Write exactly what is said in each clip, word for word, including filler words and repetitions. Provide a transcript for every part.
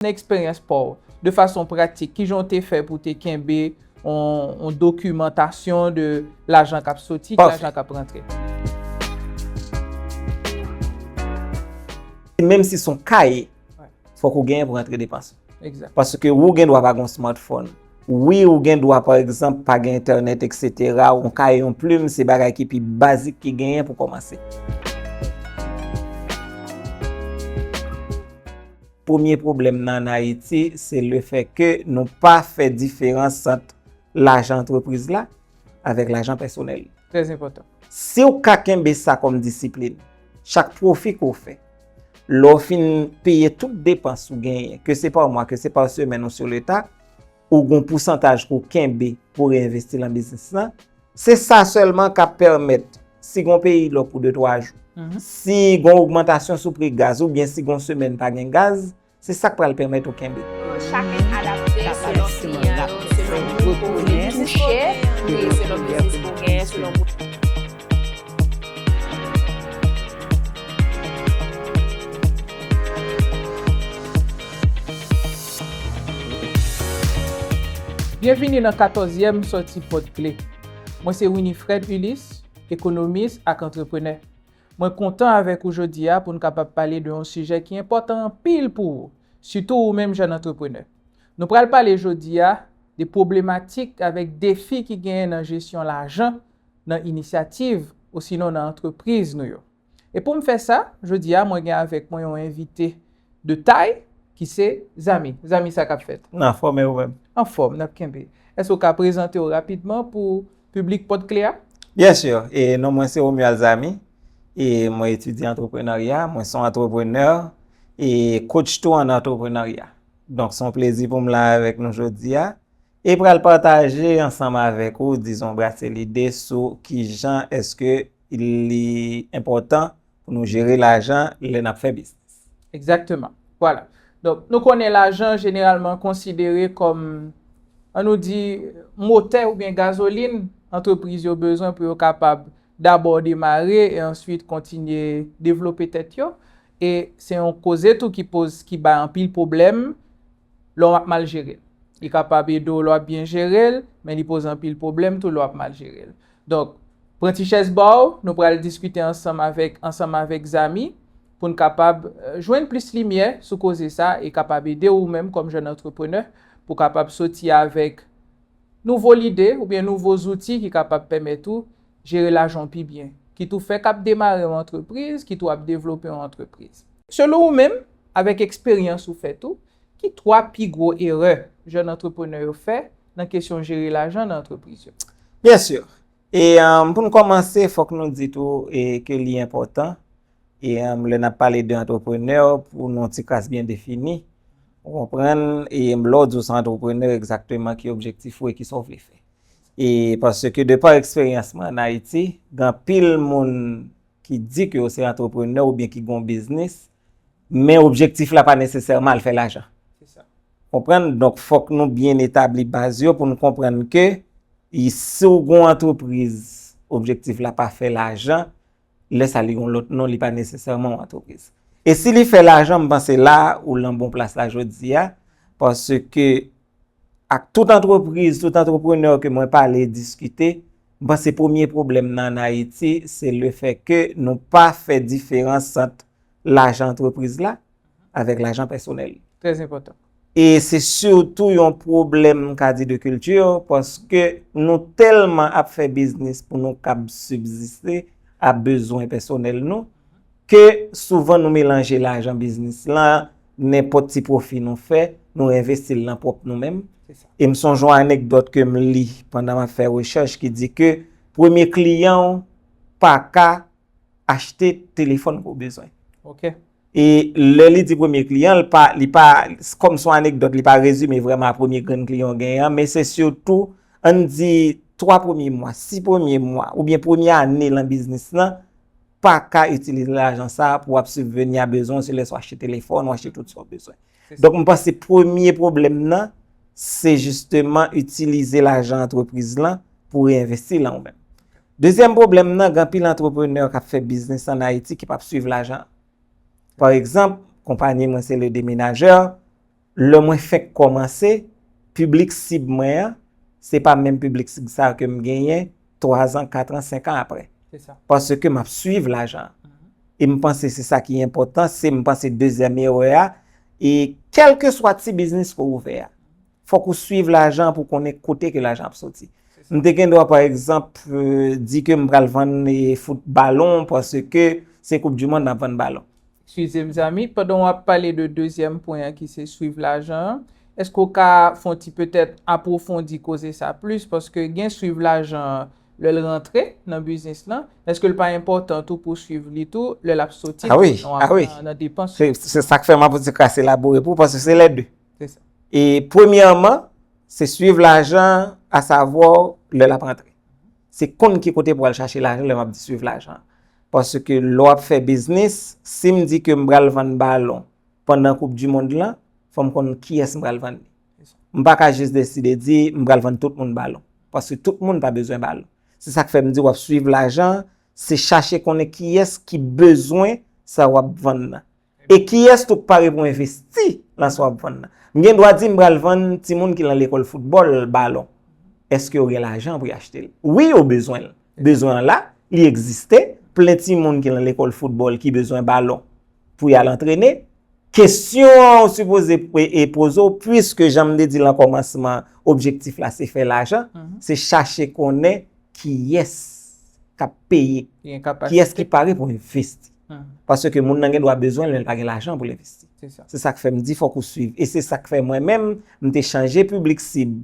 Nan eksperyans pa w, de fason pratik, kijan w te fè pou w te kenbe yon, yon dokimantasyon de lajan k ap soti, lajan k ap rantre? Menm si se yon kaye, fòk ou genyen pou rantre depans ou. Paske ou gen dwa pa gen yon smartphone. Wi, ou gen dwa, pa egzanp, pa gen entènèt, etsetera. Yon kaye, yon plim, se bagay ki pi bazik ki genyen pou kòmanse. Premye pwoblèm nan ann Ayiti, se lefètke nou pa fè diferans ant lajan antrepriz la avèk lajan pèsonèl li. Trè enpòtan. Si w ka kenbe sa kòm disiplin, chak pwofi ke w fè, lè w fin peye tout depans ou genyen, ke se pa mwa, ke se pa semèn ou sou leta, ou gen yon pousantaj ke w kenbe pou reenvesti nan biznis lan, se sa sèlman k ap pèmèt, si gen yon peyi lòk pou de twa jou, si gen yon ogmantasyon sou pri gaz oubyen si gen yon semèn pa gen gaz, se sa k pral pèmèt ou kenbe. Chak moun adapte selon kliyan yo, selon moun ke w vle touche, e selon biznis ke w genyen, selon moun. Byenvini nan katòzyèm sòti Pòdkle. Mwen se Winifred Ulysse, ekonomis ak antreprenè. Mwen kontan avèk ou jodi a pou n kapab pale de yon sijè ki enpòtan anpil pou ou, sitou ou menm jèn antreprenè. Nou pral pale jodi a de pwoblematik avèk defi ki genyen nan jesyon lajan nan inisyativ osinon nan antrepriz nou yo. E pou m fè sa, jodi a mwen gen avèk mwen yon envite de tay ki se Zami. Zami, sa k ap fèt? Anfòm, e ou menm? Anfòm, n ap kenbe. Èske w ka prezante w rapidman pou piblik Pòdkle a? Byen si. E non mwen se Romuald Zami. E mwen etidye antreprenarya, mwen se yon antreprenè e coach tou an antreprenarya. Donk se yon plezi pou m la avèk nou jodi a e pral pataje ansanm avèk ou, dizon, brase lide sou kijan èske li enpòtan pou nou jere lajan lè n ap fè biznis. Egzakteman. Vwala. Donk, nou konnen lajan jeneralman konsidere kòm, ann nou di, motè oubyen gazolin antrepriz yo bezwen pou yo kapab dabò demare e answit kontinye devlope tèt yo. E se yon koze tou ki poz, ki bay anpil pwoblèm lè w ap mal jere l. Li kapab ede w lè w ap byen jere l, men li poze anpil pwoblèm tou lè w ap mal jere l. Donk, pran ti chèz ba w, nou pral diskite ansanm avèk, ansanm avèk Zami pou n kapab, eh, jwenn plis limyè sou koze sa e kapab ede ou menm kòm jèn antreprenè pou w kapab soti avèk nouvo lide oubyen nouvo zouti ki kapab pèmèt ou jere lajan w pi byen, kit ou fèk ap demare yon antrepriz, kit ou ap devlope yon antrepriz. Selon ou menm, avèk eksperyans ou fè tou, ki twa pi gwo erè jèn antreprenè yo fè nan kesyon jere lajan nan antrepriz yo? Byen si. E, um, pou n kòmanse, fòk nou di tou e, ke li enpòtan. E, um, lè n ap pale de antreprenè, pou nou yon ti kras byen defini, ou konprann, e lè w di w se antreprenè, egzakteman ki objektif ou e kisa w vle fè. E paske de pa eksperyans mwen ann Ayiti, gen anpil moun ki di ke yo se antreprenè oubyen ki gen yon biznis, men objektif la pa nesesèman al fè lajan. Konprann? Donk, fòk nou byen etabli baz yo pou nou konprann ke si w gen yon antrepriz, objektif la pa fè lajan, lè sa li gen yon lòt non, li pa nesesèman yon antrepriz. E si li fè lajan, m panse la ou lan bon plas la jodi a, paske ak tout antrepriz, tout antreprenè ke mwen pale, diskite, m panse premye pwoblèm nan ann Ayiti, se lefètke nou pa fè diferans ant lajan antrepriz la avèk lajan pèsonèl li. Trè enpòtan. E se sitou yon pwoblèm, m ka di, de kilti, paske nou tèlman ap fè biznis pou nou kab sibziste a bezwen pèsonèl nou, ke souvan nou melanje lajan biznis lan, nenpòt ti pwofi nou fè, nou envesti l nan pwòp nou menm. E m sonje yon anekdòt ke m li pandan m ap fè rechèch ki di ke premye kliyan w pa ka achte telefòn ke w bezwen. E lè li di premye kliyan, l pa, li pa, kòm se yon anekdòt, li pa rezime vrèman a premye grenn kliyan w genyen an, men se sitou, ann di, twa premye mwa, sis premye mwa, oubyen premye ane lan biznis lan, pa ka itilize lajan sa a pou w ap sibveni a bezwen w, se lè sa w achte telefòn, w achte tout sa w bezwen. Donk, m panse premye pwoblèm nan, se jisteman itilize lajan antrepriz lan pou reenvesti lan ou menm. Dezyèm pwoblèm nan, gen anpil antreprenè k ap fè biznis ann Ayiti ki p ap swiv lajan an. Pa egzanp, konpayi mwen se Le Déménageur, Lè mwen fenk kòmanse, piblik sib mwen an, se pa menm piblik sib sa ke m genyen twa zan, kat an, senk an apre. Se sa. Paske m ap swiv lajan an. E m panse se sa ki enpòtan, se m panse dezyèm erè a. E kèlkeswa ti biznis ke w ouvè a, fòk ou swiv lajan pou konnen kote ke lajan ap soti. M te gen dwa, pa egzanp, euh, di ke m pral vann e fout balon paske se koup di mond n ap vann balon. Eskize m, zanmi, pandan w ap pale de dezyèm pwen an ki se swiv lajan an, èske w ka fè yon ti petèt apwofondi koze sa plis? Paske gen swiv lajan an lè l rantre nan biznis lan, èske l pa enpòtan tou pou swiv li tou lè l ap soti Ah wi, non, ah wi. Nan depans? Se se sa k fè m ap di ka se labore pou, paske se lè de. Se sa. E premyèman, se swiv lajan, asavwa lè l ap rantre. Se konn ki kote pou al chache lajan lè m ap di swiv lajan. Paske lè w ap fè biznis, si m di ke m pral vann balon pandan koup di mond lan, fò m konn kiyès m pral vann li. M pa ka jis deside di m pral vann tout moun balon. Paske tout moun pa bezwen balon. Se sa k fè m di w ap swiv lajan, se chache konnen kiyès ki bezwen sa w ap vann nan. E kiyès tou k pare pou envesti nan sa w ap vann nan. M gen dwa di m pral vann timoun ki nan lekòl foutbòl balon. Èske yo gen lajan pou y achte l? Wi, yo bezwen l. Bezwen an la, li egziste. Plen timoun ki nan lekòl foutbòl ki bezwen balon pou y al antrene. Kesyon an ou sipoze e poze w, piske jan m te di l an kòmansman, objektif la se fè lajan, se chache konnen kiyès k ap peye, kiyès ki pare pou envesti. Paske moun nan gen dwa bezwen l, men l pa gen lajan pou l envesti. Se sa k fè m di fòk ou swiv. E se sa k fè mwen menm, m te chanje piblik sib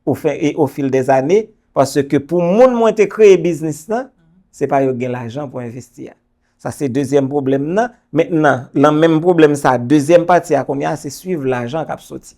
au fil des années, paske pou moun mwen te kreye biznis lan, se pa yo gen lajan pou envesti a. Sa se dezyèm pwoblèm nan. Mentnan, nan menm pwoblèm sa, dezyèm pati a kounye a, se swiv lajan k ap soti.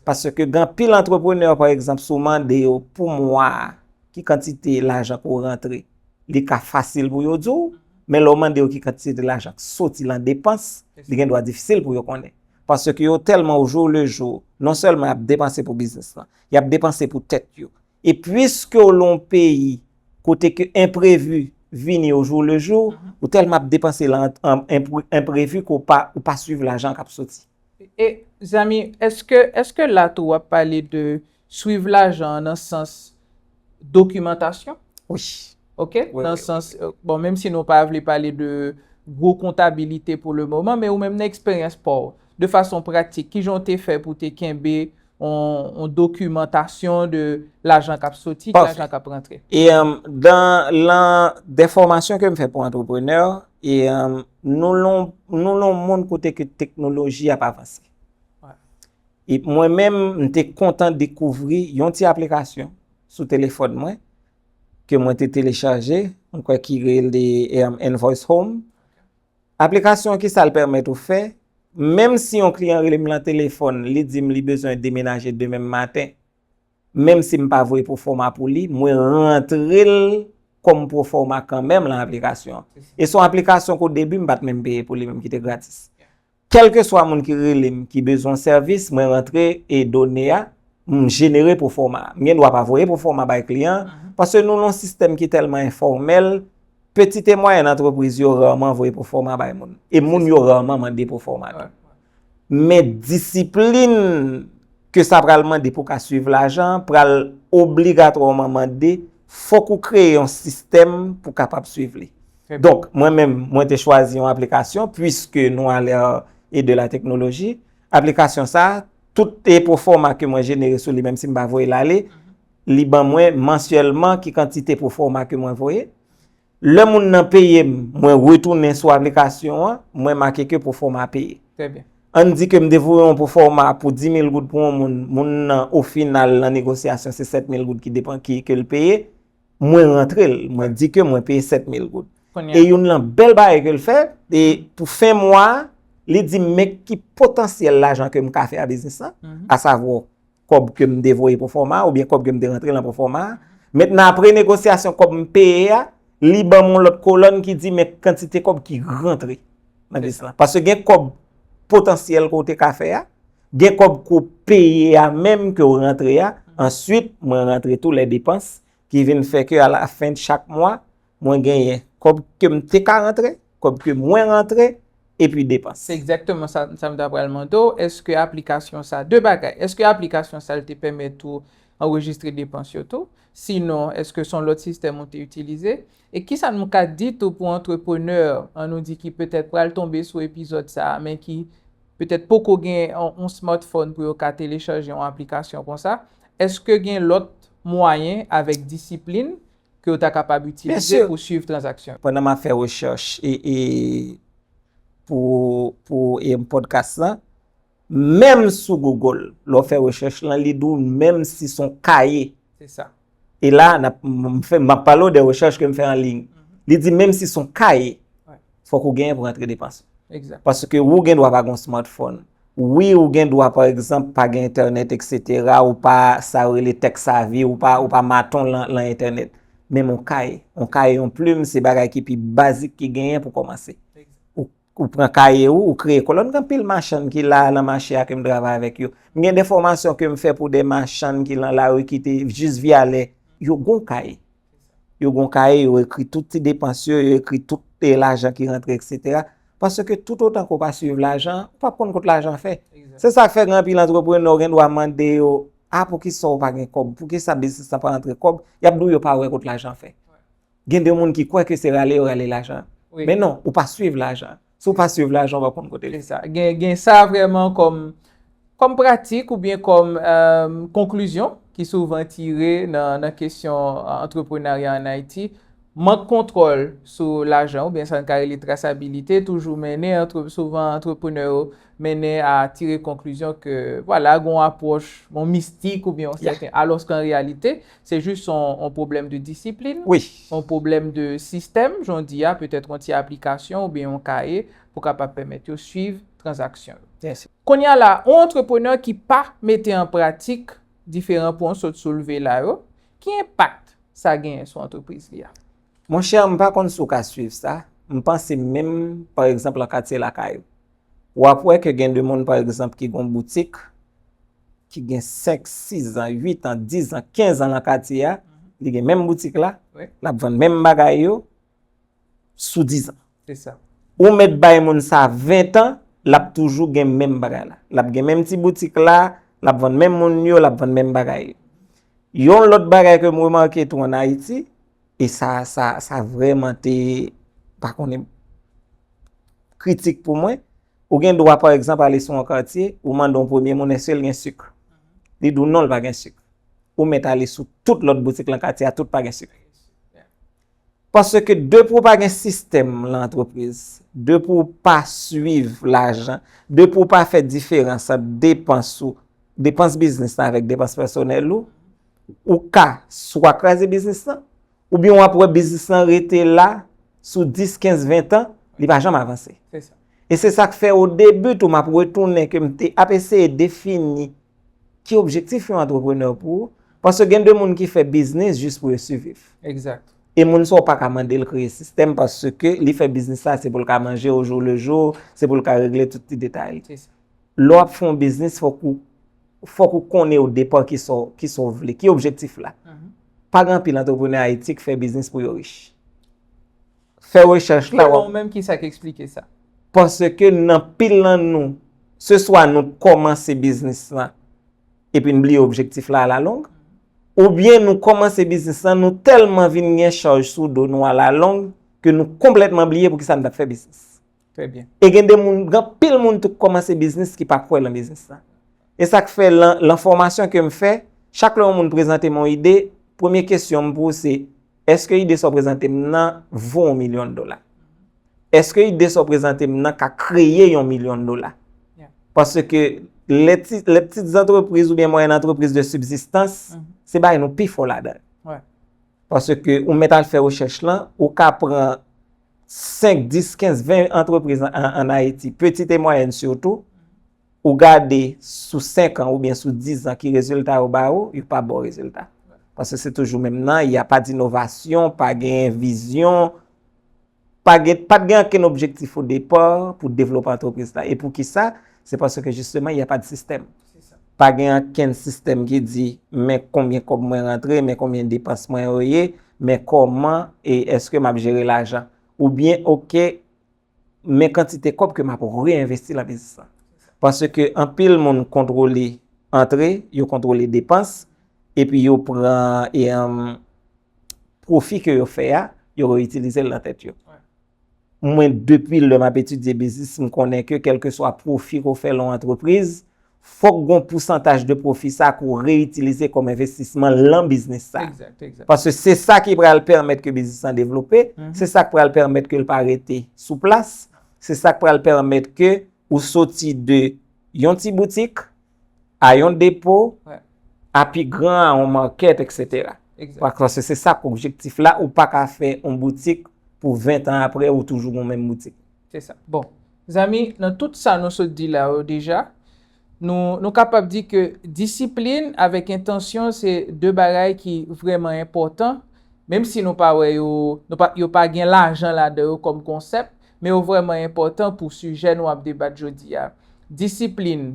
Paske gen anpil antreprenè, pa egzanp, si w mande yo pou mwa a, ki kantite lajan ke w rantre, li ka fasil pou yo di w, men lè w mande yo ki kantite lajan k soti lan depans, li gen dwa difisil pou yo konnen. Paske yo tèlman au jour le jour, non sèlman y ap depanse pou biznis lan, y ap depanse pou tèt yo. E piske w lan yon peyi kote ke enprevi vini au jour le jour, ou tèlman ap depanse lan enprevi ke w pa, ou pa swiv lajan k ap soti. E, zanmi, èske, èske la tou w ap pale de swiv lajan an nan sans dokimantasyon? Wi. Ok? Nan sans, euh, bon, menm si nou pa vle pale de gwo kontabilite pou le moman, men ou menm nan eksperyans pa w, de fason pratik, kijan w te fè pou te kenbe yon, yon dokimantasyon de lajan k ap soti, ki lajan k ap rantre? E um, dan lan de fòmasyon ke m fè pou antreprenè, e um, nou lan nou lan yon mond kote ke teknoloji ap avanse. E mwen menm, m te kontan dekouvri yon ti aplikasyon sou telefòn mwen ke mwen te telechaje, m kwè ki rele um, Invoice Home. Aplikasyon ki sa l pèmèt ou fè, menm si yon kliyan rele m lan telefòn, li di m li bezwen demenaje demen maten, menm si m pa voye pwofòma pou li, mwen rantre l kòm pwofòma kanmenm lan aplikasyon an. E se yon aplikasyon ke o debi m pa t menm peye pou li menm, ki te gratis. Kèlkeswa moun ki rele m, ki bezwen sèvis, mwen rantre e done a, m jenere pwofòma. M gen dwa pa voye pwofòma bay kliyan an, paske nou lan yon sistèm ki tèlman enfòmèl, peti e mwayèn antrepriz yo raman voye pwofòma bay moun. E moun yo raman mande pwofòma tou. Men disiplin ke sa pral mande pou ka swiv lajan an pral obligatwaman mande fòk ou kreye yon sistèm pou kapab swiv li. Donk, mwen menm, mwen te chwazi yon aplikasyon, puiske nou à l'ère de la technologie. Aplikasyon sa, tout e pwofòma ke mwen jenere sou li, menm si m pa voye l ale, li ban mwen mansyèlman ki kantite pwofòma ke mwen voye. Lè moun nan peye m, mwen retounen sou aplikasyon an, mwen make ke pwofòma peye. Trè byen. Ann di ke m te voye yon pwofòma pou dis mil goud pou yon moun, moun nan, o final, nan negosyasyon, se sèt mil goud ki depan, ki, ke l peye. Mwen rantre l, mwen di ke mwen peye sèt mil goud. E youn lan bèl bagay ke l fè, e pou fen mwa a, li di m men ki potansyèl lajan ke m ka fè a biznis lan, asavwa kòb ke m te voye pwofòma a, oubyen kòb ke m te rantre lan pwofòma a. Mentnan, apre negosyasyon kòb m peye a, li ban m yon lòt kolòn ki di men kantite kòb ki rantre nan biznis lan. Paske gen kòb potansyèl ke w te ka fè a, gen kòb ke w peye a menm ke w rantre a, answit, mwen rantre tou lè depans ki vin fè ke a la fen chak mwa, mwen genyen kòb ke m te ka rantre, kòb ke mwen rantre, epi depans. Se egzakteman sa, sa m ta pral mande w. Èske aplikasyon sa, de bagay, èske aplikasyon sa l te pèmèt ou anrejistre depans yo tou? Sinon, èske se yon lòt sistèm ou te itilize? E kisa nou ka di tou pou antreprenè, an nou di ki petèt pral tonbe sou epizòd sa a, men ki petèt poko gen yon, yon smartphone pou yo ka telechaje yon aplikasyon konsa? Èske gen lòt mwayen avèk disiplin ke w ta kapab itilize pou swiv tranzaksyon yo? Pandan m ap fè rechèch e, e pou, pou e podcast lan, menm sou Google, lè w fè rechèch lan, li di w menm si se yon kaye. Se sa. E la, n ap, m, m fè, m ap pale w de rechèch ke m fè an liy. Li di menm si se yon kaye, Wi. Fòk ou genyen pou rantre depans. Egzak. Paske ou gen dwa pa gen yon smartphone. Wi, ou gen dwa, pa egzanp, pa gen entènèt, etsetera, ou pa, sa yo rele tech savvy, ou pa, ou pa maton lan, lan entènèt. Men yon kay, yon kay, yon plim, se bagay ki pi bazik ki genyen pou kòmanse. Ou, ou pran kaye ou, ou kreye kolòn, gen anpil machann ki la nan mache a ke m travay avèk yo. M gen de fòmasyon ke m fè pou de machann ki lan lari ki te jis vyalè. Yo gen yon kay. Yo gen yon kaye, yo ekri tout ti depans yo, yo ekri tout e, lajan ki rantre, etsetera. Paske toutotan ke w pa swiv lajan, ou p ap konn kot lajan fè. Se sa k fè gen anpil antreprenè, w gen dwa mande yo, a, poukisa w pa gen kòb? Poukisa biznis lan pa rantre kòb? Y ap di w yo pa wè kot lajan fè. Gen de moun ki kwè ke se rale yo rale lajan. Wi. Men non, ou pa swiv lajan. Si w pa swiv lajan, w pa konn kote l. Se sa. Gen, gen sa vrèman kòm, kòm pratik oubyen kòm, euh, konklizyon ki souvan tire nan, nan kesyon, euh, antreprenarya an Ayiti. Mank kontwòl sou lajan oubyen sa n ka rele trasabilite toujou mennen antre-, souvan antreprenè yo mennen a tire konklizyon ke, vwala, gen yon apwòch, yon mistik oubyen yon sèten. Alòske an reyalite, se jis yon, yon pwoblèm de disiplin, Wi. yon pwoblèm de sistèm, jan w di a, petèt yon ti aplikasyon oubyen yon kaye pou kapab pèmèt yo swiv tranzaksyon yo. Byen si. Kounye a la, yon antreprenè ki pa mete an pratik diferan pwen w sot soulve la yo, ki enpak sa genyen sou antrepriz li a? Monchè, m pa konn si w ka swiv sa. M panse menm, pa egzanp, lan katye lakay ou. W ap wè ke gen de moun, pa egzanp, ki gen yon boutik, ki gen senk, sis an, uit an, diz an, kenz an lan katye a, li gen menm boutik la, Wi. L ap vann menm bagay yo sou diz an. Se sa. Ou mèt bay moun sa ven an, l ap toujou gen menm bagay la. L ap gen menm ti boutik la, l ap vann menm moun yo, l ap vann menm bagay yo. Yon lòt bagay ke m remake tou an Ayiti, e sa, sa, sa vrèman te, pa konnen, kritik pou mwen, ou gen dwa, pa egzanp, ale sou yon katye, ou mande yon premye moun èske l gen sik. Li di w non, l pa gen sik. Ou mèt ale sou tout lòt boutik lan katye a, tout pa gen sik. Paske depi w pa gen sistèm lan antrepriz, depi w pa swiv lajan, depi w pa fè diferans ant depans ou, depans biznis lan avèk depans pèsonèl ou, ou ka swa kraze biznis lan, oubyen w ap wè biznis lan rete la sou dis, kenz, ven an, li pa janm avanse. Se sa. E se sa k fè o debi tou m ap retounen ke m te ap eseye defini ki objektif yon antreprenè pou ou. Paske gen de moun ki fè biznis jis pou yo siviv. Egzak. E moun sa w pa ka mande l kreye sistèm paske li fè biznis la se pou l ka manje au jour le jour, se pou l ka regle tout ti detay li. Se sa. Lè w ap fè yon biznis, fòk ou, fòk ou konnen o depa ki sa w, ki sa w vle, ki objektif la. Pa gen anpil antreprenè Ayiti ki fè biznis pou yo rich. Fè rechèch la, w ap Ou menm ki sa k eksplike sa? Paske nan pil nan nou, se swa nou kòmanse biznis lan epi n bliye objektif la alalong, oubyen nou kòmanse biznis lan, nou tèlman vin gen chaj sou do nou alalong ke nou konplètman bliye poukisa n t ap fè biznis. Trè byen. E gen de moun, gen pil moun tou k kòmanse biznis ki pa kwè lan biznis lan. E sa k fè lan, lan fòmasyon ke m fè, chak lè yon moun prezante m yon ide, premye kesyon m pou w se, èske ide sa w prezante m nan vo yon milyon dola? Èske ide sa w prezante m nan ka kreye yon milyon dola? Yeah. Paske lè ti, lè ti antrepriz oubyen mwayèn antrepriz de sibzistans, se bagay nou pi fò ladan. Wè. Paske ou mèt al fè rechèch lan, ou ka pran senk, dis, kenz, ven antrepriz an, an, an Ayiti, pitit e mwayèn sitou, ou gade sou senk an oubyen sou diz an ki rezilta yo ba ou, yo pa ba w rezilta. Paske se toujou menm nan, y a pas d'innovation, pa gen vizyon, pa gen, pa t gen ankenn objektif o depa pou devlope antrepriz la. E poukisa? Se paske jisteman, y a pas de système. Pa gen ankenn sistèm ki di, men konbyen kòb mwen rantre, men konbyen depans mwen yo ye, men kòman e èske m ap jere lajan. Oubyen, oke, men kantite kòb ke m ap reenvesti nan biznis lan. Paske anpil moun kontwole antre, yo kontwole depans, epi yo pran e, um, pwofi ke yo fè a, yo reitilize l nan tèt yo. Mwen, depi lè m ap etidye biznis, m konnen ke kèlkeswa pwofi ke w fè lan yon antrepriz, fòk gon pousantaj de pwofi sa ke w reitilize kòm envestisman lan biznis sa. Paske se sa ki pral pèmèt ke biznis lan devlope, se sa ki pral pèmèt ke l pa rete sou plas, se sa ki pral pèmèt ke ou soti de yon ti boutik a yon depo, a pi gran, a yon market, et cetera. Paske se sa k objektif la, ou pa ka fè yon boutik pou ven tan apre, ou toujou gon menm boutik. Se sa. Bon, zanmi, nan tout sa nou sot di la yo deja, nou, nou kapab di ke disiplin avèk entansyon se de bagay ki vrèman enpòtan, menm si nou pa wè yo, nou pa, yo pa gen lajan ladan yo kòm konsèp, men yo vrèman enpòtan pou sijè nou ap debat jodi a. Disiplin,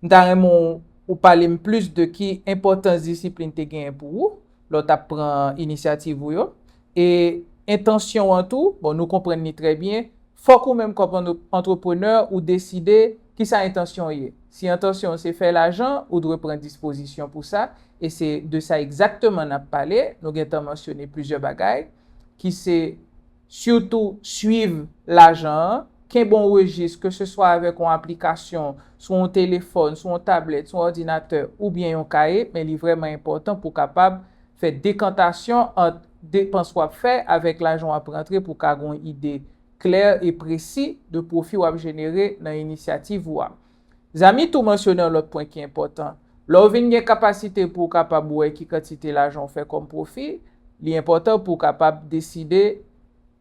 m ta renmen w, ou pale m plis de ki enpòtans disiplin te genyen pou ou, lè w t ap pran inisyativ ou yo. E entansyon an tou, bon, nou konprann li trè byen. Fòk ou menm kòm antre-, antreprenè, ou deside kisa entansyon w ye. Si entansyon w se fè lajan, ou dwe pran dispozisyon pou sa. E se de sa egzakteman n ap pale. Nou gentan mansyone plizyè bagay, ki se sitou swiv lajan an, kenbe yon rejis, ke se swa avèk yon aplikasyon, sou yon telefòn, sou yon tablèt, sou yon òdinatè, oubyen yon kaye, men li vrèman enpòtan pou w kapab fè dekantasyon ant depans w ap fè avèk lajan w ap rantre pou w ka gen yon ide klè e presi de pwofi w ap jenere nan inisyativ ou a. Zanmi tou mansyone yon lòt pwen ki enpòtan. Lè w vin gen kapasite pou w kapab wè ki kantite lajan w fè kòm pwofi, li enpòtan pou w kapab deside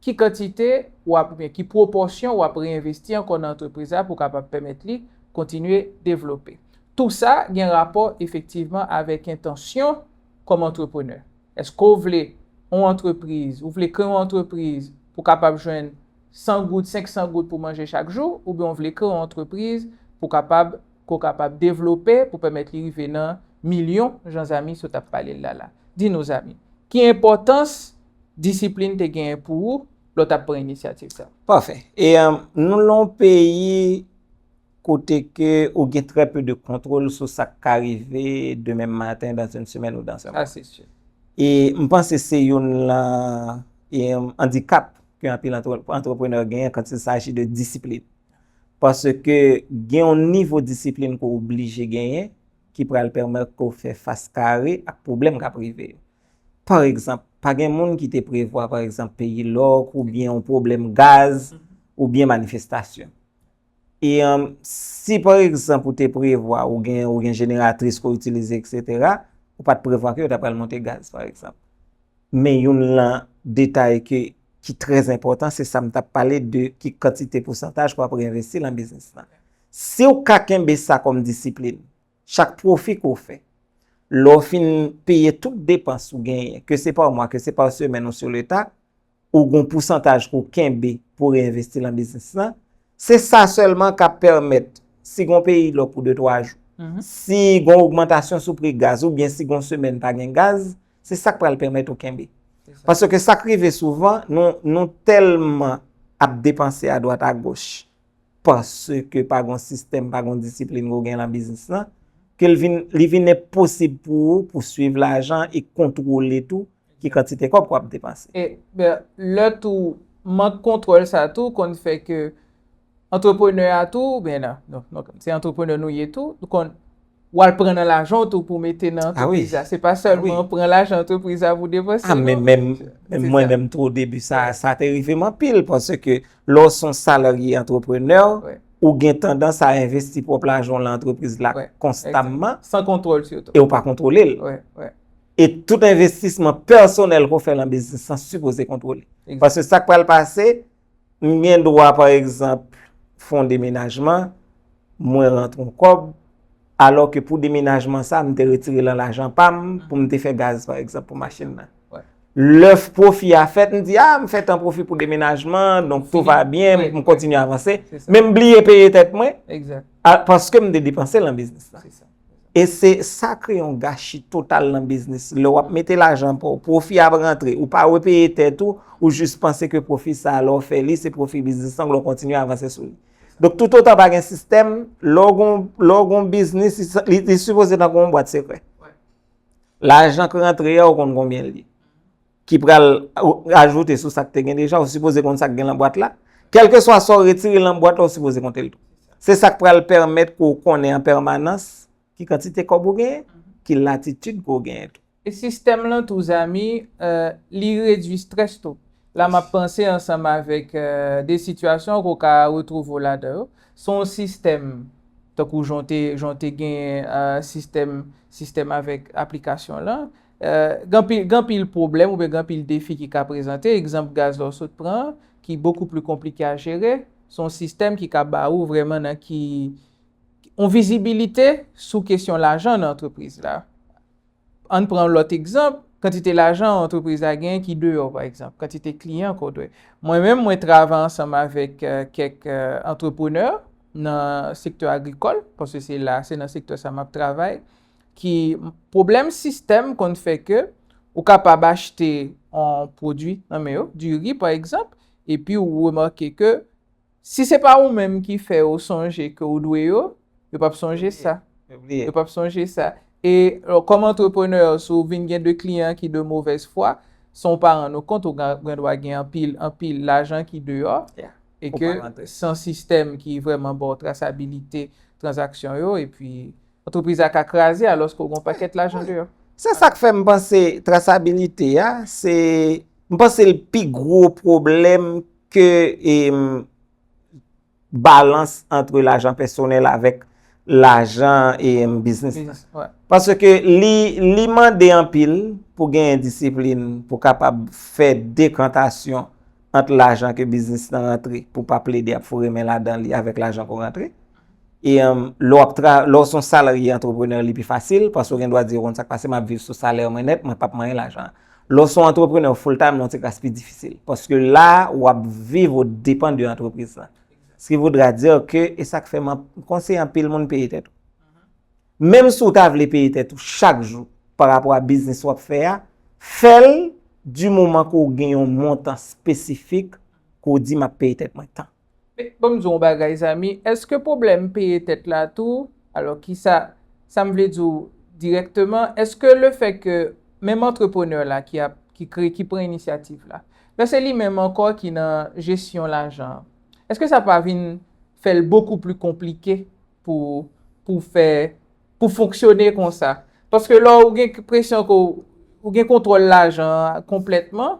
ki kantite w ap, oubyen ki pwopòsyon w ap reenvesti ankò nan antrepriz la pou w kapab pèmèt li kontinye devlope. Tou sa gen rapò efektivman avèk entansyon kòm antreprenè. Èske w vle yon antrepriz, ou vle kreye yon antrepriz pou w kapab jwenn san goud, senk san goud pou manje chak jou, oubyen w vle kreye yon antrepriz pou w kapab, ke w kapab devlope, pou pèmèt li rive nan milyon, jan zanmi sot ap pale l la la. Di nou zanmi, ki enpòtans disiplin te genyen pou ou lè w t ap pran inisyativ sa? Pafè. E, um, nou lan yon peyi kote ke ou gen trè pe de kontwòl sou sa k ka rive demen maten, dans une semaine ou dans un mois. Sa se si. E m panse se youn lan, e, andikap ke anpil antre-, antreprenè genyen quand il s'agit de disiplin. Paske gen yon nivo disiplin ke w oblije genyen ki pral pèmèt ke w fè fas kare ak pwoblèm k ap rive yo. Pa egzanp, pa gen moun ki te prevwa, pa egzanp, peyi lòk oubyen yon pwoblèm gaz oubyen manifestasyon. E, um, si, pa egzanp, ou te prevwa, ou gen, ou gen jeneratris ke w itilize, et cetera, ou pa t prevwa ke yo ta pral monte gaz, pa egzanp. Men youn lan detay ke, ki trè enpòtan, se sa m t ap pale de ki kantite pousantaj ke w ap reenvesti lan biznis lan. Si w ka kenbe sa kòm disiplin, chak pwofi ke w fè, lè w fin peye tout depans ou genyen, ke se pa mwa, ke se pa semèn ou sou leta, ou gon pousantaj ke w kenbe pou reenvesti lan biznis lan, se sa sèlman k ap pèmèt, si gon peyi lòk pou de twa jou, si gon ogmantasyon sou pri gaz oubyen si gon semèn pa gen gaz, se sa k pral pèmèt ou kenbe. Paske sa k rive souvan, nou, nou tèlman ap depanse adwat agoch, paske pa gon sistèm, pa gon disiplin ke w gen lan biznis lan, ke l vin, li vin enposib pou ou pou swiv lajan e kontwole tou ki kantite kòb ke w ap depanse. E, ben, lè tou, mank kontwòl sa tou konn fè ke antreprenè a tou, ben non, non, non, se antreprenè nou ye tou, nou konn, w al pran nan lajan w tou pou mete nan antrepriz la. Se pa sèlman pran lajan antrepriz la pou depanse, non. Men, men, men mwen menm tou, o debi, sa, sa te rive m anpil, paske lè w se yon salarye antreprenè, ou gen tandans a envesti pwòp lajan w lan antrepriz la konstamman, san kontwòl sitou, e w pa kontwole l. E tout envestisman pèsonèl ke w fè lan biznis lan sipoze kontwole. Paske sa k pral pase, m gen dwa, pa egzanp, fè yon demenajman, mwen rantre yon kòb, alò ke pou demenajman sa, m te retire lan lajan pa m pou m te fè gaz, pa egzanp, pou machin nan. Lè pwofi a fèt, m di, a, m fè tan pwofi pou demenajman, donk tout va bien, m kontinye avanse. Men m bliye peye tèt mwen, paske m te depanse lan biznis la. Se sa. E se sa kreye yon gachi total nan biznis. Lè w ap mete lajan pa w, pwofi ap rantre, ou pa repeye tèt ou, ou jis panse ke pwofi sa a, lè w fè li, se pwofi biznis lan, lè w kontinye avanse sou li. Donk, toutotan pa gen sistèm, lè w gon, lè w gon biznis, li, li, li sipoze tankou yon bwat sekrè. Lajan k rantre a, ou konn konbyen l ye. Ki pral ajoute sou sa k te gen deja, ou sipoze konn sa k gen nan bwat la. Kèlkeswa sa w retire nan bwat la, ou sipoze konte l tou. Se sa k pral pèmèt ke w konnen an pèmanans ki kantite kòb ou genyen, ki latitid ke w genyen tou. E sistèm lan tou, zanmi, euh, li redui strès tou. La m ap panse ansanm avèk euh, de sitiyasyon ke w ka retwouve w ladan yo. Se yon sistèm, tankou jan w te, jan w te gen euh, sistèm, sistèm avèk aplikasyon lan. Euh, gen anpil, gen anpil pwoblèm oubyen gen anpil defi ki ka prezante. Egzanp gaz la w sot pran, ki bokou pli konplike a jere. Se yon sistèm ki ka ba ou vrèman nan ki yon vizibilite sou kesyon lajan nan antrepriz la. Ann pran lòt egzanp, kantite lajan antrepriz la genyen ki deyò, pa egzanp, kantite kliyan ke w dwe. Mwen menm, mwen travay ansanm avèk euh, kèk euh, antreprenè nan sektè agrikòl, paske se la, se nan sektè sa m ap travay, ki pwoblèm sistèm konn fè ke ou kapab achte yon pwodui nan men yo, diri pa egzanp, epi ou remake ke si se pa ou menm ki fè yo sonje ke ou dwe yo, yo p ap sonje sa. Yo p ap sonje sa. E kòm antreprenè, si w vin gen de kliyan ki de movèz fwa, san w pa rann ou kont, ou gen dwa gen anpil, anpil lajan ki deyò. E ke san sistèm ki vrèman ba w trasabilite tranzaksyon yo, epi antrepriz la ka kraze alòske w gen yon pakèt lajan deyò. Se sa k fè m panse trasabilite a, se, m panse l pi gwo pwoblèm ke e, balans antre lajan pèsonèl avèk lajan e biznis la. Paske li, li mande anpil pou genyen disiplin, pou kapab fè dekantasyon ant lajan ke biznis lan rantre, pou pa plede ap foure men ladan li avèk lajan ke w rantre. E lè w ap tra, lè w se yon salarye antreprenè, li pi fasil, paske w gen dwa di, ou konn sa k pase, m ap viv sou salè mwen nèt, mwen p ap manyen lajan an. Lè w se yon antreprenè full time, li yon ti kras pi difisil. Paske la, w ap viv, ou depann de antrepriz lan. Ce qui voudra dire que, e sa k fè m konseye anpil moun peye tèt ou. Menm si w ta vle peye tèt ou chak jou pa rapò a biznis w ap fè a, fè l di moman ke w gen yon montan espesifik ke w di m ap peye tèt mwen tan. Men ban m di w yon bagay zanmi, èske pwoblèm peye tèt la tou, alò kisa, sa m vle di w dirèkteman, èske lefèt ke menm antreprenè la ki ap, ki kreye, ki pran inisyativ la, lè se li menm ankò ki nan jesyon lajan an, èske sa pa vin fè l bokou pli konplike pou, pou fè, pou fonksyone konsa? Paske lè w gen enpresyon ke w, ou gen kontwòl lajan an konplètman,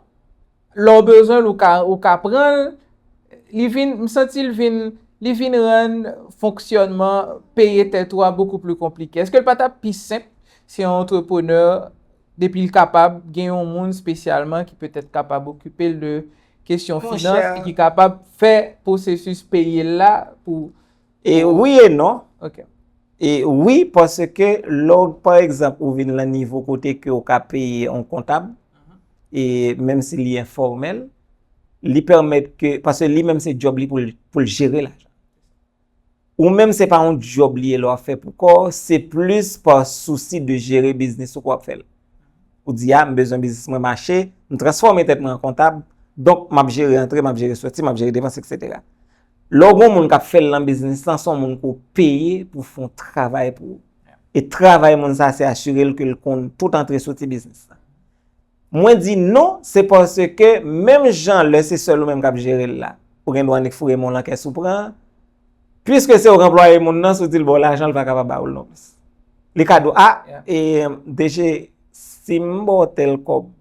lè w bezwen l, ou ka, ou ka pran l, li vin, m santi l vin, li vin rann fonksyònman peye tèt ou a bokou pli konplike. Èske l pa t ap pi senp si yon antreprenè, depi l kapab, gen yon moun espesyalman ki petèt kapab okipe l de kesyon finans e ki kapab fè pwosesis peye l la pou. E wi e non. E wi, paske lè w, pa egzanp, ou vin nan nivo kote ke w ka peye yon kontab, e menm si li enfòmèl, li pèmèt ke, paske li menm se djòb li pou l, pou l jere lajan. Ou menm se pa yon djòb li ye lè w ap fè pou kò w, se plis pa sousi de jere biznis ou ke w ap fè l. Ou di a, m bezwen biznis mwen mache, m transfòme tèt mwen an kontab, donk m ap jere antre, m ap jere sòti, m ap jere depans, etsetera. Lè w gen yon moun k ap fè l nan biznis lan, se yon moun ke w peye pou fè yon travay pou ou. E travay moun sa a se asire l ke l konn tout antre soti biznis lan. Mwen di non, se paske menm jan lè se sèl ou menm k ap jere l la, ou gen dwa annik foure men w nan kès ou pran, piske se ou k anplwaye moun nan, si w di l ba w lajan, l pa kapab ba ou l nonplis. Li ka di w, a, e, DG, si m ba w tèl kòb,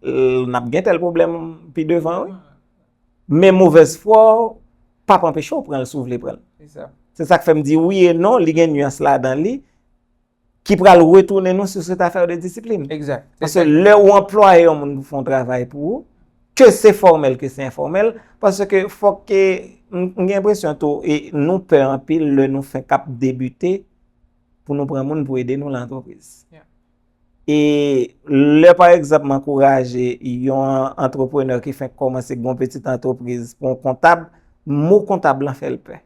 n ap gen tèl pwoblèm pi devan, wi. Men movèz fwa w p ap anpeche w pran l si w vle pran l. Se sa k fè m di wi e non, li gen nyans ladan li, ki pral retounen nou sur cette affaire de discipline. Paske lè ou anplwaye yon moun pou fè yon travay pou ou, ke se fòmèl, ke se enfòmèl, paske fòk ke, m, m gen enpresyon tou, e nou pè anpil lè nou fenk ap debite pou nou pran moun pou ede nou nan antrepriz. E lè, pa egzanp, m ankouraje yon antreprenè ki fenk kòmanse gen yon pitit antrepriz pou yon kontab, mo kontab lan fè l pè.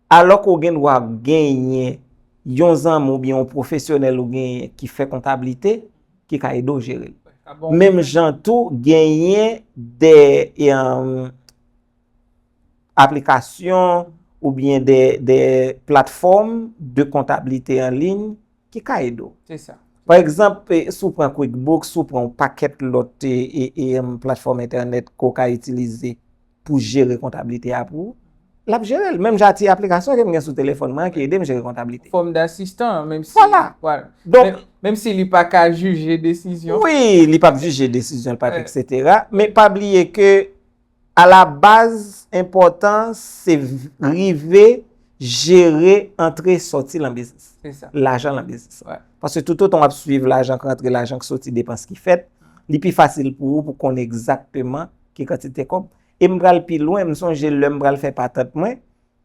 Alò ke w gen dwa genyen yon zanmi oubyen yon pwofesyonèl ou genyen ki fè kontablite, ki ka ede w jere l. Menm jan tou, genyen de, e, aplikasyon oubyen de, de platfòm de kontablite an liy ki ka ede w. Se sa. Pa egzanp, e, si w pran QuickBooks, si w pran yon pakèt lòt, e, e, e, em, platfòm entènèt ke w ka itilize pou jere kontablite a pou ou, l ap jere l. Menm jan ti aplikasyon ke m gen sou telefòn mwen an ki ede m jere kontablite. Fòm dasistan, menm si, Vwala. Vwala. Donk, menm, menm si li pa ka jije desizyon. Wi, li p ap jije desizyon, l p ap, etsetera. Men pa bliye ke alabaz, enpòtan, se v- rive jere antre sòti lan biznis. Se sa. Lajan lan biznis. Wi. Paske toutotan w ap swiv lajan k rantre, lajan k soti, depans ki fèt, li pi fasil pou ou pou konn egzakteman ki kantite kòb. E m pral pi lwen, m sonje lè m pral fè patant mwen,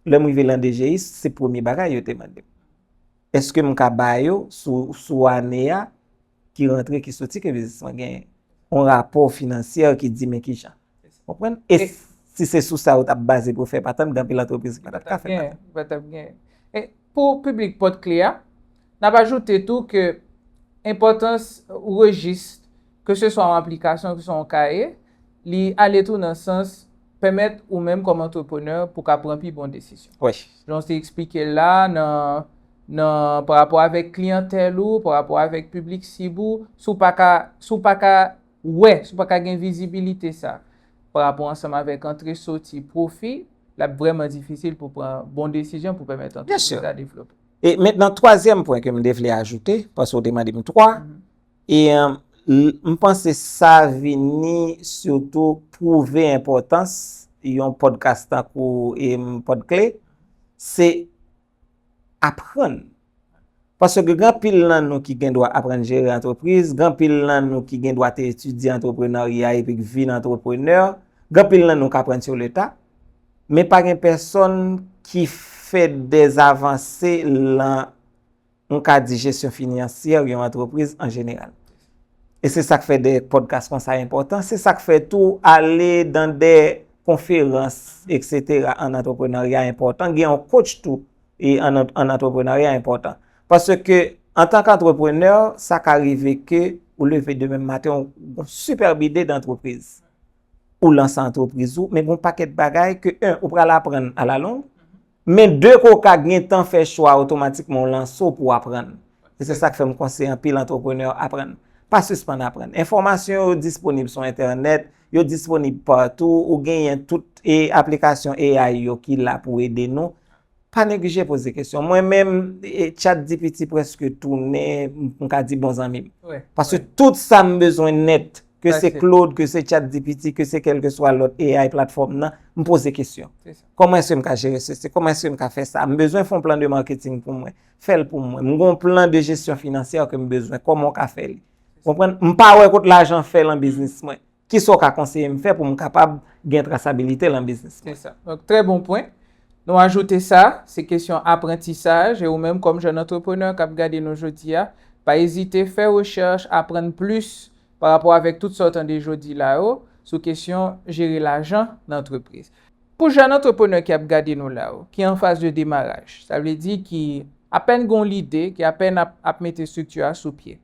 lè m rive lan DGI, se premye bagay yo te mande m. Èske m ka ba yo sou, sou ane a, ki rantre, ki soti, ke biznis mwen genyen? Yon rapò finansyè ki di men kijan. Konprann? E si se sou sa ou t ap baze pou fè patant, gen anpil antrepriz ki pa t ap ka fè patant. Ou pa t ap genyen. E pou piblik Pòdkle a, n ap ajoute tou ke enpòtans rejis, ke se swa yon aplikasyon, ke se swa yon kaye, li ale tou nan sans pèmèt ou menm kòm antreprenè pou ka pran pi bon desizyon. Wi. Jan w te eksplike l la, nan, nan, pa rapò avèk kliyantèl ou, pa rapò avèk piblik sib ou, si w pa ka, si w pa ka wè, si w pa ka gen vizibilite sa, pa rapò ansanm avèk antre soti, pwofi, l ap vrèman difisil pou pran bon desizyon pou pèmèt antrepriz la devlope. E mentnan, twazyèm pwen ke m te vle ajoute, paske w te mande m twa, e, l- m panse sa vini sitou pwouve enpòtans yon podcast tankou, e, Pòdkle, se aprann. Paske gen anpil nan nou ki gen dwa aprann jere antrepriz, gen anpil nan nou ki gen dwa te etidye antreprenarya epi k vin antreprenè, gen anpil nan nou k aprann sur le tas, men pa gen pèsonn ki fè dèzavanse lan, m ka di, jesyon finansyè yon antrepriz an jeneral. E se sa k fè de pòdkas konsa enpòtan. Se sa k fè tou ale dan de konferans, etsetera, an antreprenarya enpòtan. Gen yon coach tou, e an, an antreprenarya enpòtan. Paske, antanke antreprenè, sa ka rive ke ou leve demen maten, ou gon sipèb ide dantrepriz. Ou lanse antrepriz ou, men gon pakèt bagay ke, en, ou pral aprann alalong, men de, ke w ka gentan fè chwa otomatikman w lanse w pou w aprann. E se sa k fè m konseye anpil antreprenè aprann. Pa sispann aprann. Enfòmasyon yo disponib sou entènèt, yo disponib patou, ou genyen tout, e, aplikasyon A I yo ki la pou ede nou. Pa neglije poze kesyon. Mwen menm, e, ChatGPT prèske tounen, m, m ka di bon zanmi m. Paske tout sa m bezwen nèt, ke se Claude, ke se ChatGPT, ke se kèlkeswa lòt A I platfòm nan, m poze kesyon. Kòman èske m ka jere sesi? Kòman èske m ka fè sa? M bezwen fè yon plan de marketing pou mwen. Fè l pou mwen. M gon plan de jesyon finansyè ke m bezwen. Kòman w ka fè li? Konprann? M pa wè kot lajan fè lan biznis mwen. Kisa w ka konseye m fè pou m kapab gen trasabilite lan biznis mwen? Se sa. Donk, trè bon pwen. Nou ajoute sa, se kesyon aprantisaj, e ou menm kòm jèn antreprenè k ap gade nou jodi a, pa ezite fè rechèch, aprann plis pa rapò avèk tout sa w tande jodi la yo sou kesyon jere lajan nan antrepriz. Pou jèn antreprenè ki ap gade nou la yo, ki an faz de demaraj, sa vle di ki apèn gon lide, ki apèn ap, ap mete estrikti a sou pye,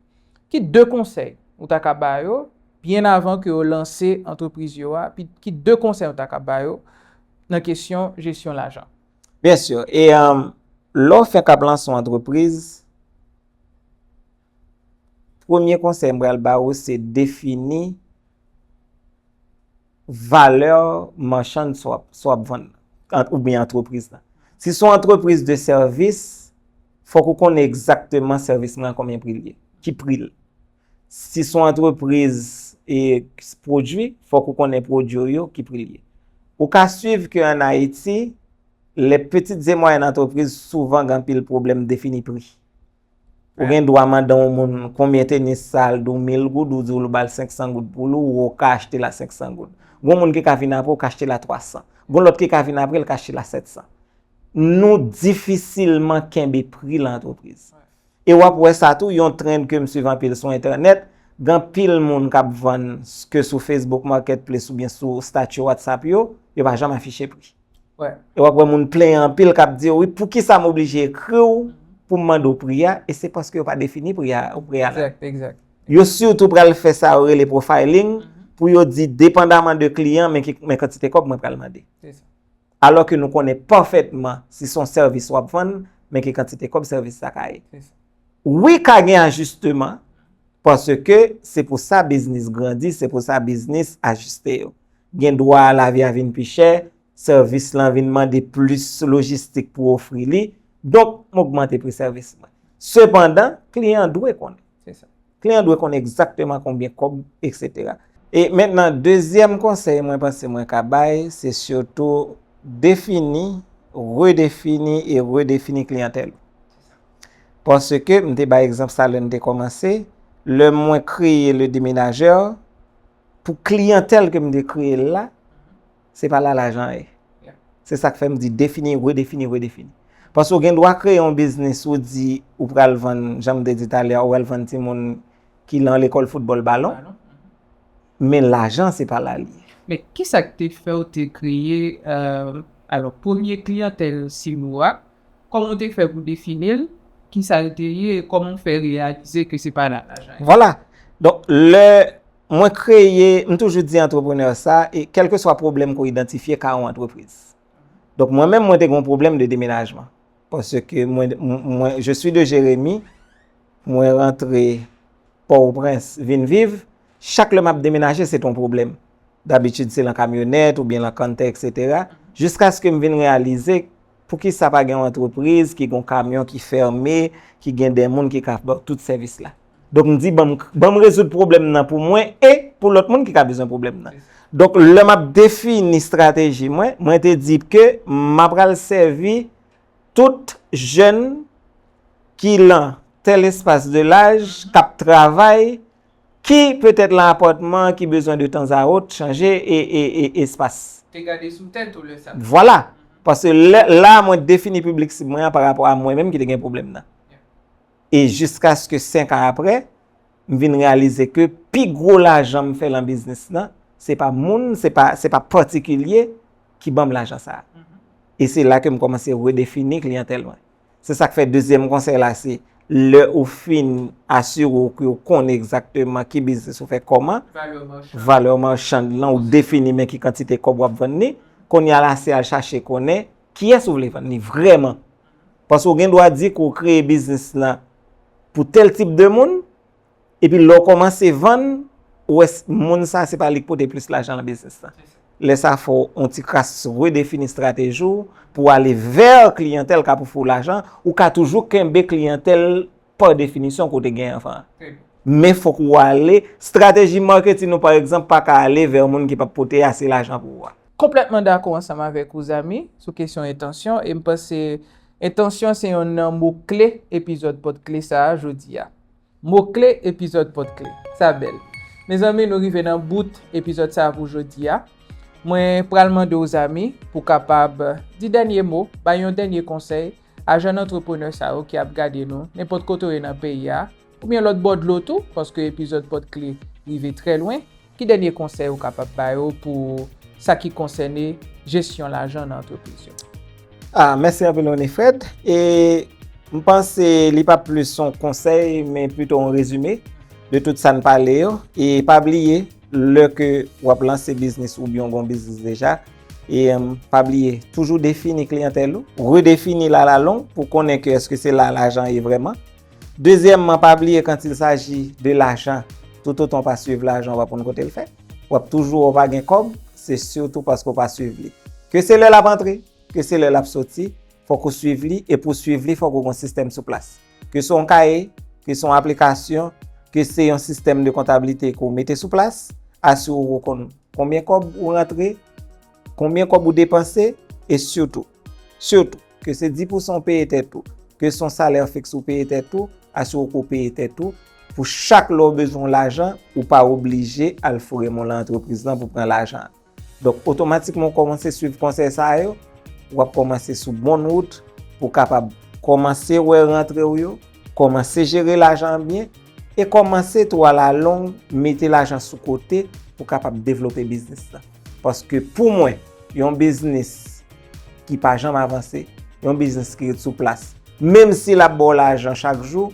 ki de konsèy ou ta ka ba yo byen avan ke yo lanse antrepriz yo a, pi, ki de konsèy ou ta ka ba yo nan kesyon jesyon lajan? Byen si. E, um, lè w fenk ap lanse yon antrepriz, premye konsèy m pral ba ou se defini valè machann sa w ap, sa w ap vann, ant- oubyen antrepriz la. Si se yon antrepriz de sèvis, fòk ou konnen egzakteman sèvis mwen an konbyen pri l ye, ki pri l. Si se yon antrepriz, e, pwodui, fòk ou konnen pwodui w yo, ki pri l ye. Ou ka swiv ke ann Ayiti, lè pitit e mwayèn antrepriz souvan gen anpil pwoblèm defini pri. Ou gen dwa mande yon moun konbyen tenis sa, l di w mil goud, ou di w ba l senk san goud pou l, ou ka achte l a senk san goud. Gon moun ki ka vin apre w ka achte l a twa san. Gon lòt ki ka vin apre l ka achte l a sèt san. Nou difisilman kenbe pri lan antrepriz. E w ap wè sa tou, yon trend ke m swiv anpil sou entènèt, gen anpil moun k ap vann ke sou Facebook Marketplace oubyen sou statut WhatsApp yo, yo pa janm afiche pri. E w ap wè moun plenyen anpil k ap di, wi, poukisa m oblije ekri w pou m mande w pri a, e se paske yo pa defini pri a, pri a la. Exact, exact. Yo sitou pral fè sa yo rele profiling, pou yo di, depandaman de kliyan, men ki, men kantite kòb mwen pral mande. Alò ke nou konnen pafètman, si se yon sèvis w ap vann, men ki kantite kòb sèvis sa ka ye. Wi, ka gen ajisteman, paske se pou sa biznis grandi, se pou sa biznis ajiste yo. Gen dwa lavi a vin pi chè, sèvis lan vin mande plis lojistik pou ofri li, donk, m ogmante pri sèvis mwen. Sepandan, kliyan an dwe konnen. Kliyan an dwe konnen egzakteman konbyen kòb, etsetera. E mentnan, dezyèm konsèy mwen panse mwen ka bay, se sitou defini, redefini e redefini kliyantèl ou. Paske m te bay egzanp sa lè n te kòmanse, lè mwen kreye Le Demenajè, pou kliyantèl ke m te kreye l la, se pa la lajan ye. Se sa k fè m di defini, redefini, redefini. Paske w gen dwa kreye yon biznis, ou di ou pral vann, jan m te di talè a, ou pral vann timoun ki lan lekòl foutbòl balon, men lajan se pa la li ye. Men kisa k te fè w te kreye, euh, alò, premye kliyantèl Silou a? Kòman w te fè pou defini l? Kisa l te ye? Kòman w fè reyalize ke se pa la lajan ye? Vwala. Donk, lè mwen kreye, m toujou di antreprenè sa, e kèlkeswa pwoblèm ke w idantifye ka yon antrepriz. Donk, mwen menm, mwen te gen yon pwoblèm de demenajman. Paske mwen, mwen, je suis de Jérémie, mwen rantre Pòtoprens vin viv, chak lè m ap demenaje, se t on pwoblèm. Dabitid, se lan kamyonèt oubyen lan kanntè, etsetera. Jiskaske m vin reyalize, poukisa pa gen yon antrepriz ki gen yon kamyon ki fèmen, ki gen de moun ki ka ba w tout sèvis la. Donk, m di, ban m, ban m rezoud pwoblèm nan pou mwen e pou lòt moun ki ka bezwen pwoblèm nan. Donk, lè m ap defini estrateji mwen, mwen te di ke m ap pral sèvi tout jèn ki lan tèl espas de laj, k ap travay, ki petèt lan apatman, ki bezwen de tanzawòt chanje e, e, e espas. Te gade sou tèt ou lè sa. Vwala. Paske lè, la, mwen defini piblik sib mwen an pa rapò a mwen menm ki te gen pwoblèm nan. E jiskaske senk an apre, m vin reyalize ke pi gwo lajan m fè lan biznis lan, se pa moun, se pa, se pa patikilye ki ban m lajan sa a. E se la ke m kòmanse redefini kliyantèl mwen. Se sa k fè dezyèm konsèy la, se lè ou fin asire w ke w konnen egzakteman ki biznis ou fè kòman, valè machann lan, ou defini men ki kantite kòb w ap vann li, kounye a la se al chache konnen kiyès ou vle vann li vrèman. Paske w gen dwa di ke w kreye biznis lan pou tèl tip de moun, epi lè w kòmanse vann, ou wè s-, moun sa, se pa li k pote plis lajan lan biznis lan. Lè sa fè w yon ti kras redefini estrateji w pou w ale vè kliyantèl k ap ofri w lajan, ou ka toujou kenbe kliyantèl pa definisyon ke w te genyen anvan an. Men fòk ou ale, estrateji maketin ou pa egzanp pa ka ale vè moun ki p ap pote ase lajan pou ou a. Konplètman dakò ansanm avèk ou, zanmi, sou kesyon entansyon, e m panse entansyon se yonn nan mo kle epizòd Pòt Kle sa a jodi a. Mo kle epizòd Pòt Kle. Sa bèl. Mezanmi, nou rive nan bout epizòd sa a pou jodi a. Mwen pral mande w, zanmi, pou w kapab di dènye mo, bay yon dènye konsèy a jèn antreprenè sa yo ki ap gade nou, nenpòt kote w ye nan peyi a, oubyen lòt bò dlo tou, paske epizòd Pòt Kle rive trè lwen. Ki dènye konsèy ou kapab ba yo pou sa ki konsène jesyon lajan nan antrepriz yo? Ah, mèsi anpil, Winifred. E m panse li pa plis yon konsèy, men pito yon rezime de tout sa n pale yo. E pa bliye, lè ke w ap lanse biznis oubyen w gen yon biznis deja, e, em, pa bliye, toujou defini kliyantèl ou, redefini l alalong pou konnen ke èske se la lajan ye vrèman. Dezyèmman, pa bliye, quand il s'agit de lajan, toutotan w pa swiv lajan, w pa konn kote l fè. W ap toujou wè w pa gen kòb, se sitou paske w pa swiv li. Ke se lè l ap antre, ke se lè l ap soti, fòk ou swiv li, e pou w swiv li, fòk ou gen yon sistèm sou plas. Ke se yon kaye, ke se yon aplikasyon, ke se yon sistèm de kontablite ke w mete sou plas, asire w konn konbyen kòb ou rantre, konbyen kòb ou depanse, e sitou, sitou, ke se dis pousan ou peye tèt ou, ke se yon salè fiks ou peye tèt ou, asire w ke w peye tèt ou, pou chak lè w bezwen yon lajan, ou pa oblije al foure men w lan antrepriz lan pou pran lajan an. Donk, otomatikman, w kòmanse swiv konsèy sa yo, w ap kòmanse sou bon wout pou w kapab kòmanse wè rantre w yo, kòmanse jere lajan an byen, e kòmanse tou alalong mete lajan sou kote pou w kapab devlope biznis lan. Paske pou mwen, yon biznis ki pa janm avanse, yon biznis ki ret sou plas, Menm si l ap ba w lajan chak jou,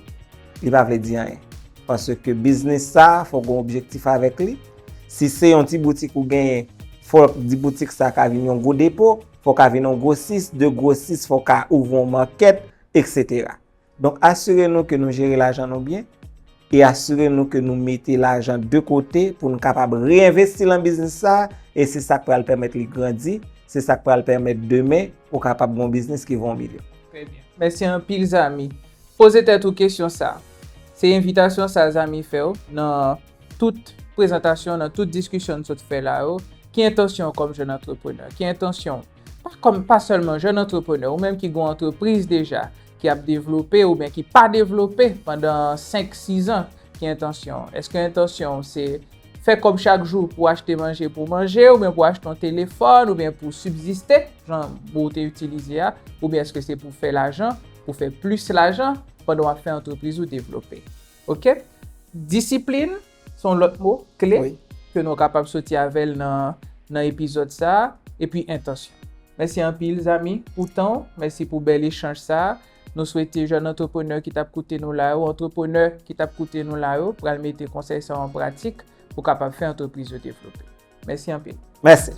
li pa vle di anyen. Paske biznis sa, fò w gen objektif avèk li. Si se yon ti boutik ou genyen, fò di boutik sa ka vin yon gwo depo, fò w ka vin yon gwosis, de gwosis, fò w ka ouvri yon makèt, etsetera. Donk, asire nou ke nou jere lajan nou byen e asire nou ke nou mete lajan de kote pou nou kapab reenvesti lan biznis sa a, e se sa k pral pèmèt li grandi, se sa k pral pèmèt demen ou kapab gen yon biznis ki vo yon milyon. Trè byen. Mèsi anpil, Zami. Poze tèt ou kesyon sa. Se envitasyon sa Zami fè w nan tout prezantasyon, nan tout diskisyon n sot fè la yo. Ki entansyon w kòm jèn antreprenè? Ki entansyon w? Pa kòm, pa sèlman jèn antreprenè, ou menm ki gen yon antrepriz deja, ki ap devlope oubyen ki pa devlope pandan senk, sis an, ki entansyon w? Èske entansyon w se fè kòb chak jou pou achte manje pou manje, oubyen pou achte yon telefòn, oubyen pou sibziste, jan mo w te itilize a, oubyen èske se pou fè lajan, pou fè plis lajan pandan w ap fè antrepriz ou devlope? Oke? Disiplin se yon lòt mo kle ke nou kapab soti avè l nan, nan epizòd sa a, epi entansyon. Mèsi anpil, Zami, pou tan w. Mèsi pou bèl echanj sa a. Nou swete jèn antreprenè ki t ap koute nou la yo, antreprenè ki t ap koute nou la yo, pral mete konsèy sa yo an pratik pou kapab fè antrepriz yo devlope. Mèsi anpil. Mèsi.